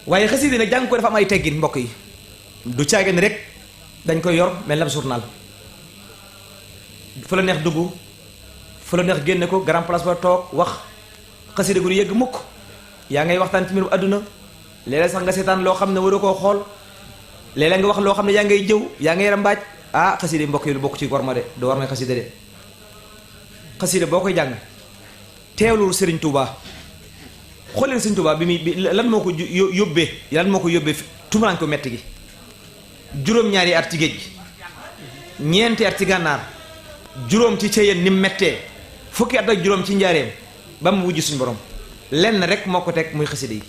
waaye xasida nag jàng ko dafa am ay teggin mbokk yi du caagin rek dañ koy yor mel na journal fu la neex dugg fu la neex génne ko grand place ba toog wax xasida gu yëgg mukk yaa ngay waxtaan ci mbirum àdduna léeg-léeg sax nga seetaan loo xam ne waroo koo xool léeg-léeg nga wax loo xam ne yaa ngay jëw yaa ngay rambaaj ah xasida mbokk yi lu bokk ci war ma de du war may xasida de xasida boo koy jàng teewlul Serigne Touba xool leen Serigne Touba bi muy lan moo ko yóbbee tumuraan ko metti gi juróom-ñaari at ci géej gi ñeenti at ci gànnaar juróom ci cëyeen ni mu mettee fukki at ak juróom ci njaareem ba mu wujj suñu borom lenn rek moo ko teg muy xasida yi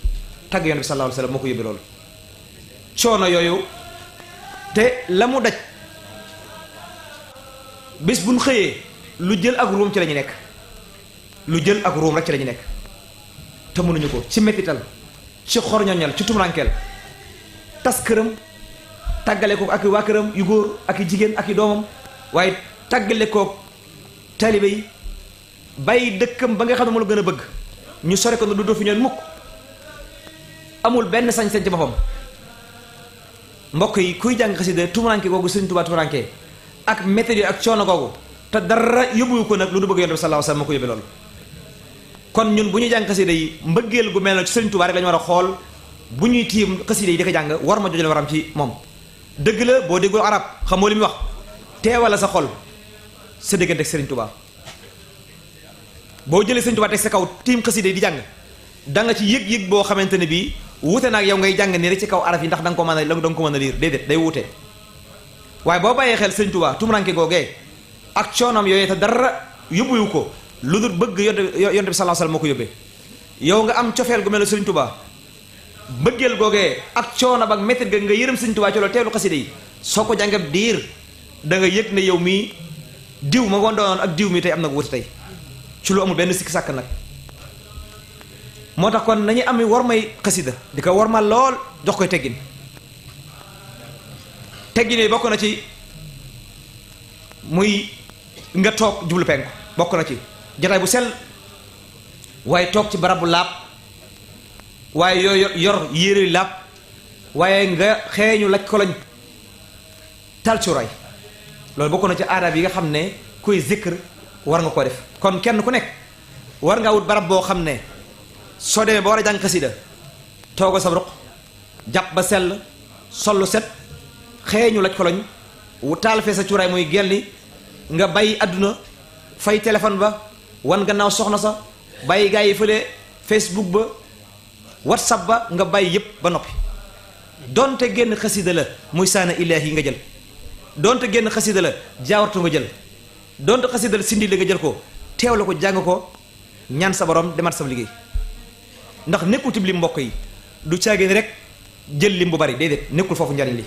tagg Yonent bi sallallahu alayhi wasallam moo ko yóbbee loolu coono yooyu te la mu daj bés bu ñu xëyee lu jël ak ruum ci la ñu nekk lu jël ak ruum rek ci la ñu nekk te mënuñu ko ci mettital ci xorñoñal ci tumurankeel tas këram tàggale ko ak waa këram yu góor ak i jigéen ak i doomam waaye tàggale ko taalibe yi bàyyi dëkkam ba nga xam ne moo la gën a bëgg ñu sore ko du fi ñoon mukk amul benn sañ-sañ ci boppam mbokk yi kuy jàng xasida tumuranke googu Sëriñ Tuubaa tumuranke ak métti ak coono googu te dara yóbbuwu ko nag lu du bëgg Yonent bi sallallahu alayhi wasallam moo ko yóbbee loolu kon ñun bu ñuy jàng xasida yi mbëggeel gu mel na ci Sëriñ Tuubaa rek la ñu war a xool bu ñuy tiim xasida yi di ko jàng war ma jojal waram ci moom dëgg la boo déggul arab xamoo li muy wax teewala sa xol sa diggante ak Sëriñ Tuubaa boo jëlee Sëriñ Tuubaa teg sa kaw tiim xasida yi di jàng da nga ci yëg-yëg boo xamante ne bii wuute naag yow ngay jàng nii rek ci kaw araf yi ndax da nga ko mën a liir déedéet day wuute waaye boo bàyyee xel Sëriñ Tuubaa tumuranke googee ak coonam yooyu te dara yóbbuwu ko lu dul bëgg Yonent bi sallallahu alayhi wasallam moo ko yóbbee yow nga am cofeel gu mel ne Sëriñ Tuubaa bëggeel googee ak coono ba ak métti ga nga yërëm Sëriñ Tuubaa ci loolu teelu xasida yi soo ko jàngee diir da nga yëg ne yow mii diw ma ngoon doonoon ak diw mi tey am na ko wuti tey ci lu amul benn sikki sàkk nag moo tax kon nañu am war may xasida di ko war ma lool jox koy teggin teggin yi bokk na ci muy nga toog jublu penku bokk na ci jataay bu sell waaye toog ci barab bu laab waaye yooyu yor yére laab waaye nga xeeñu laj koloñ tal cuuraay loolu bokk na ci aadaab yi nga xam ne kuy zikr war nga koo def kon kenn ku nekk war ngaa wut barab boo xam ne soo demee ba war a jàng xasida toogo sa ruq jàpp ba sell sollu set xeeñu laj koloñ wu taal fee sa cuuraay muy gelli nga bàyyi àdduna fay téléphone ba wan gannaaw soxna sa bàyyi gaa yi fële Facebook ba WhatsApp ba nga bàyyi yépp ba noppi donte génn xasida la muy saana ilaahi nga jël donte génn xasida la jaawartu nga jël donte xasida la sindi la nga jël ko teew la ko jàng ko ñaan sa borom demat sa liggéey ndax nekkul ci lim mbokk yi du caagin rek jël lim bu bari déedéet nekkul foofu njariñ li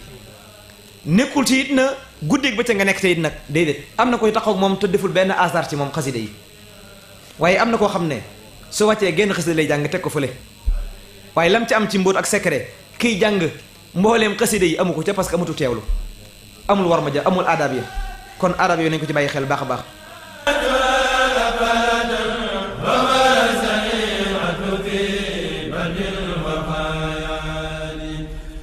nekkul ci it na guddeeg bëccëg nga nekk te it nag déedéet am na koy taxaw moom te deful benn hasard ci moom xasida yi waaye am na koo xam ne su wàccee génn xasida lay jàng teg ko fële waaye lam ci am ci mbóot ak secret kiy jàng mbooleem xasida yi amu ko ca parce que amatu teewlu amul war ma ja amul aadaab yi kon aadaab yooyu nañ ko ci bàyyi xel baax a baax